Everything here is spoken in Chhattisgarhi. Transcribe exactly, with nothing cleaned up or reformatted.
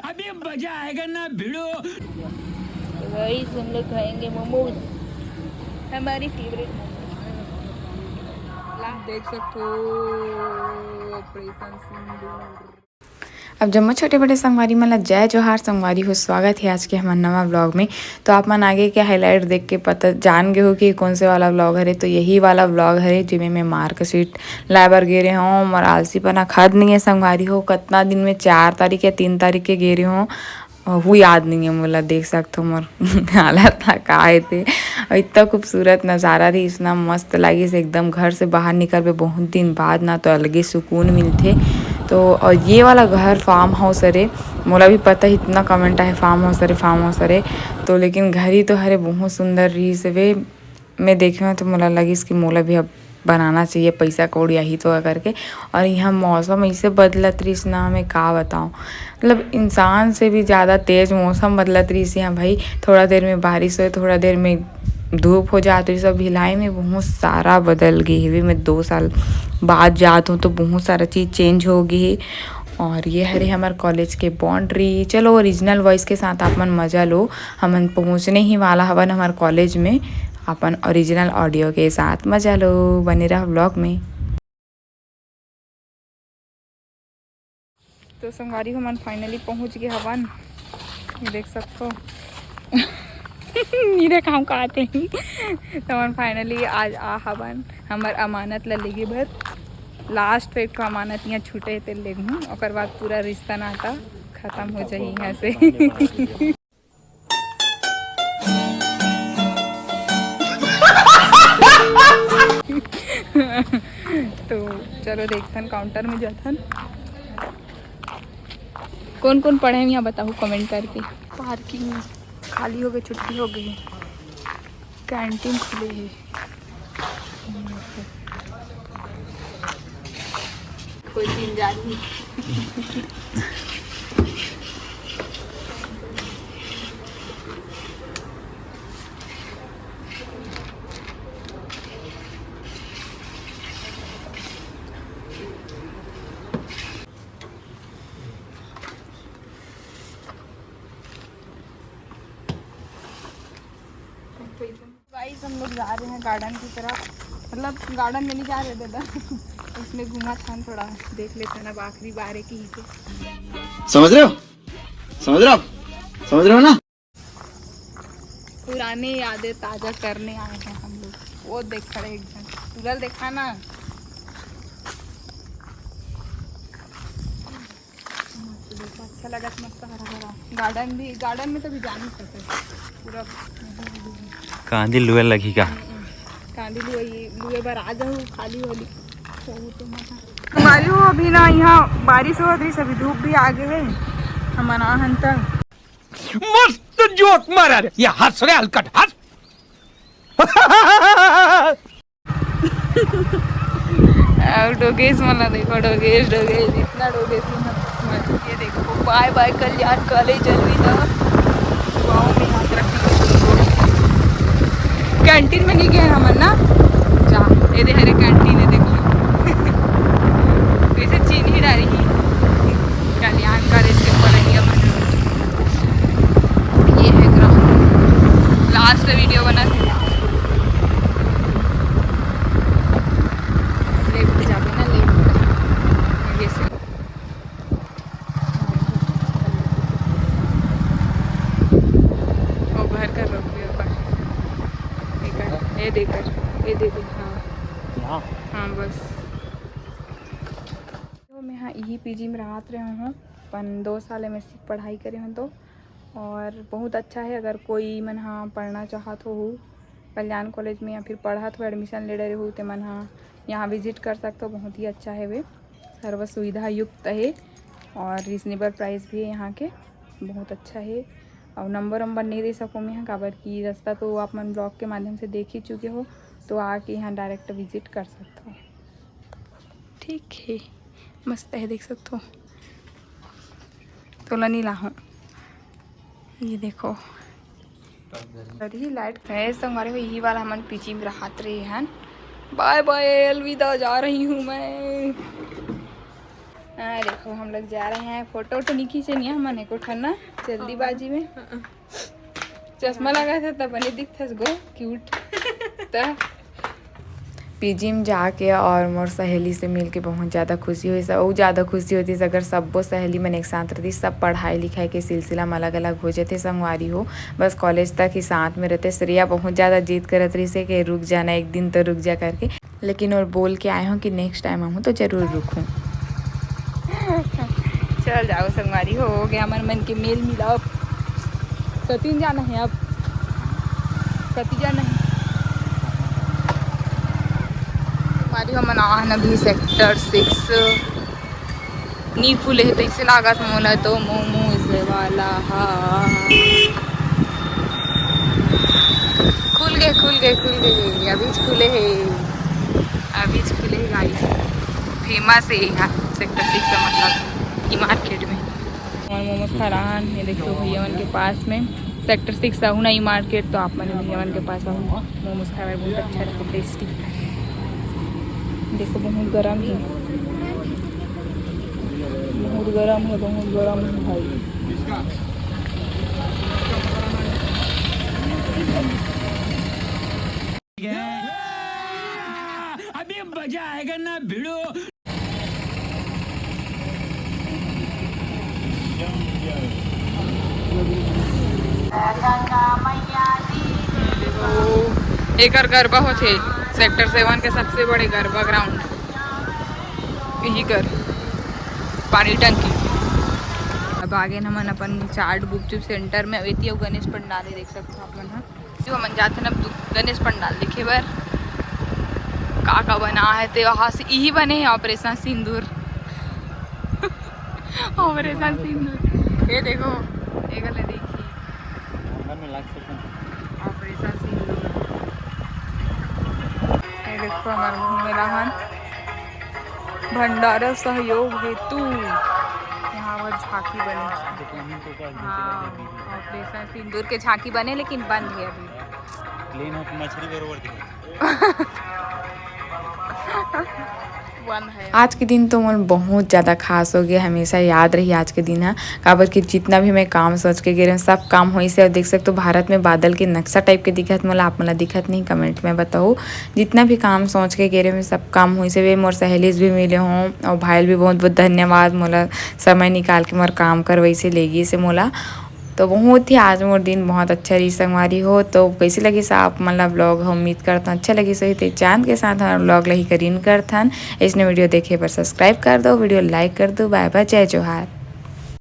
अभी मजा आएगा ना भिड़ो। तो गाइस, हम लोग खाएंगे मोमोज, हमारी फेवरेट मोमोज। देख सकते हो, ऑपरेशन सिंदूर। अब जम्मो छोटे बड़े संगवारी मन ला जय जोहार। संगवारी हो, स्वागत है आज के हमर नवा व्लॉग में। तो आप मन आगे के हाईलाइट देख के पता जान गए हो कि कौन से वाला व्लॉग हरे। तो यही वाला व्लॉग हरे, जेमे मैं मार्कशीट लाए बर गे रहे हूँ। मोर आलसीपना खत्म नहीं है संगवारी हो, कितना दिन में, चार तारीख या तीन तारीख के गे रहे हूँ, अ, हु याद नहीं है मोला। देख सकथो मोर हालत ला का हे ते। अउ इतना खूबसूरत नजारा रहिस ना, मस्त लागिस एकदम। घर से बाहर निकलबे बहुत दिन बाद ना, तो अलगे सुकून मिलथे। तो और ये वाला घर फार्म हाउस हरे, मोला भी पता है इतना कमेंट आहे फार्म हाउस हरे, फार्म हाउस हरे। तो लेकिन घर ही तो हरे, बहुत सुंदर रहिस हवे। मैं देखे हूँ तो मोला लगिस कि मोला भी अब बनाना चाहिए, पैसा कौड़ी आही तो करके। और यहाँ मौसम ऐसे बदलत रहिस ना, मैं का बताऊँ, मतलब इंसान से भी ज़्यादा तेज मौसम बदलत रहिस यहाँ भाई। थोड़ा देर में बारिश होए, थोड़ा देर में धूप हो जात रहिस। अब भिलाई में बहुत सारा बदल गे हवे। मैं दो साल बाद जात हूँ तो बहुत सारा चीज़ चेंज हो गे हे। और ये हरे हमर कॉलेज के बाउंड्री। चलो, ओरिजिनल वॉइस के साथ आप मन मजा लो, हमन पहुँचने ही वाला हवन हमर कॉलेज में। अपन ओरिजिनल ऑडियो के साथ मजा लो, बने रह व्लॉग में। तो संगवारी हो, हमन फाइनली पहुँच गए हवन, ये देख सकथो। नीरे काम का आते ही तो हमन फाइनली आज आ हवन हमर अमानत ला लेगे बर। लास्ट पे एक ठो अमानत यहाँ छूटे हे, ते लेगहूँ, ओकर बाद पूरा रिश्ता नाता खत्म हो जाही यहाँ से। तो चलो देखथन काउंटर में जाथन। कौन कौन पढ़े हे यहाँ बताओ कमेंट करके। पार्किंग खाली हो गई, छुट्टी हो गई, कैंटीन खुले हे। कोई तीन जा रही। गाइस, हम लोग जा रहे हैं गार्डन की तरफ, मतलब गार्डन में नहीं जा रहे दादा, इसमें घूमा था थोड़ा, देख लेते हैं ना, आखिरी बार है कि ही के। समझ रहे हो, समझ रहे हो, समझ रहे हो ना? पुरानी यादें ताजा करने आए हैं हम लोग। वो देख खड़े एक जन, उधर देखा ना। मस्त देखो, अच्छा लगा, मस्त हरा भरा गार्डन भी। गार्डन में तो भी जा नहीं सकते पूरा। कांदी लुए लगी का? कांदी लुए, लुए बर आ जाओ, खाली होली। हमारी हो अभी ना, यहाँ बारिश हो रही, अभी धूप भी आ गए है। हम अनाहन तक मस्त जोक मारा रे, ये हंस रे हलकट, हंस। और डोगेश मन ला देखो, डोगेश, डोगेश, इतना डोगेश मन ला। ये देखो, बाय बाय कल्याण कॉलेज, अलविदा। गाँव में याद रखना। कैंटीन में नहीं गए हमन ना। जा, ये दे हरे कैंटीन है, देखो। वैसे चीनी डाली ही। कल्याण कॉलेज के ऊपर है ये। ये है ग्राउंड। लास्ट वीडियो बना था। लेफ्ट जाबे ना, लेफ्ट। ये से। वो घर का रोक भी ऊपर। ये कर, ये दे कर, ये दे दे, हाँ। यहाँ? हाँ, बस। तो मैं हाँ यही पीजी में रहत रहे हूँ, अपन दो साल एमएससी पढ़ाई करे हूँ तो, और बहुत अच्छा है। अगर कोई मन हाँ पढ़ना चाहत हो कल्याण कॉलेज में या फिर पढ़त हो, एडमिशन ले डरे हो, ते मन हाँ यहाँ विजिट कर सकते हो। बहुत ही अच्छा है वे, सर्व सुविधा युक्त है और रीजनेबल प्राइस भी है यहाँ के, बहुत अच्छा है। और नंबर वंबर नहीं दे सको मैं यहाँ, काबर कि रास्ता तो आप मन ब्लॉग के माध्यम से देख ही चुके हो, तो आके यहाँ डायरेक्ट विजिट कर सकते हो। ठीक है, मस्त है, देख सकते हो। तोला नहीं लाहूँ, ये देखो। अरे लाइट है संगवारी हो, यही वाला हमन पीजी में रहत रहे हन। बाय बाय, अलविदा, जा रही हूँ मैं। हाँ, देखो, हम लोग जा रहे हैं। फोटो वोटो नहीं खींचे नहीं हमन एको ठन ना, जल्दीबाजी में। चश्मा लगा था तब बने दिखथस गो, क्यूट। त पीजी में जाके और मोर सहेली से मिलके बहुत ज़्यादा खुशी होइस। अउ ज़्यादा खुशी होतिस अगर सब्बो सहेली मन एक साथ रहती। सब पढ़ाई लिखाई के सिलसिला में अलग अलग हो जाते संगवारी हो, बस कॉलेज तक ही साथ में रहते। श्रेया बहुत ज़्यादा जिद करत रहिस हे कि रुक जाना, एक दिन तो रुक जा करके, लेकिन और बोल के आए हूँ कि नेक्स्ट टाइम आहूँ तो जरूर रुकूँ। चल जाओ संगवारी हो, हो गया हमर मन के मेल मिलाप। कतिन जाना है अब? कति जाना है? संगवारी हो, हमन आहन अभी सेक्टर सिक्स। नी खुले हे तइसे लागत मोला तो मोमोज वाला हा। खुल गए, खुल गए, खुल गए, अभी खुले हे, अभी खुले हे गाइस। फेमस हे यहाँ सेक्टर सिक्स का, मतलब ई मार्केट में। और मोमोज खा रहा है, ये देखो भैया मन के पास में सेक्टर सिक्स आहू ना ई मार्केट, तो आप मन भैया मन के पास आहू। मोमोज खाए बर बहुत अच्छा रहता, टेस्टी। देखो बहुत गरम है, बहुत गरम है, बहुत गरम है भाई। अभी मजा आएगा ना भिड़ो। एकर गरबा होथे सेक्टर सेवन के सबसे बड़े गरबा ग्राउंड, यही कर पानी टंकी। अब आगे हमन अपन चाट गुपचुप सेंटर में। एती अउ गणेश पंडाल हे, देख सकते हो आप मन ह। जो हमन जाथन अब दु-, गणेश पंडाल देखे बर, का का बना है ते वहाँ से इही बने है ऑपरेशन सिंदूर। ऑपरेशन सिंदूर, ये देखो, ये गले देखी। ऑपरेशन सिंदूर। ये देखो, हमर घूमे ला हन। भंडारा सहयोग हेतु यहाँ पर झांकी बने। हाँ, ऑपरेशन सिंदूर के झांकी बने, लेकिन बंद है अभी। प्लेन हो तो मछली बरोबर दिखे। बंद है। आज के दिन तो मोर बहुत ज़्यादा खास हो गया, हमेशा याद रही आज के दिन हा, काबर कि जितना भी मैं काम सोच के गे रहे हूँ, सब काम होइस हे। और देख सकते हो, भारत में बादल के नक्शा टाइप के दिखत मोला, आप मोला दिखत नहीं, कमेंट में बताओ। जितना भी काम सोच के गे रहे हूँ, सब काम होइस हे। मोर सहेलीज भी मिले हों और भाई ल भी बहुत बहुत धन्यवाद, मोला समय निकाल के मोर काम करवइस हे, ले गिस हे मोला। तो बहुत ही आज मोर दिन बहुत अच्छा रही संगवारी हो। तो कैसे लगिस आप मन ला vlog? हम उम्मीद करथन अच्छा लगिस होही। ते चांद के साथ हमर vlog ला ही करीन करथन। इसने वीडियो देखे बर subscribe कर दो, वीडियो like कर दो। बाय बाय, जय जोहार।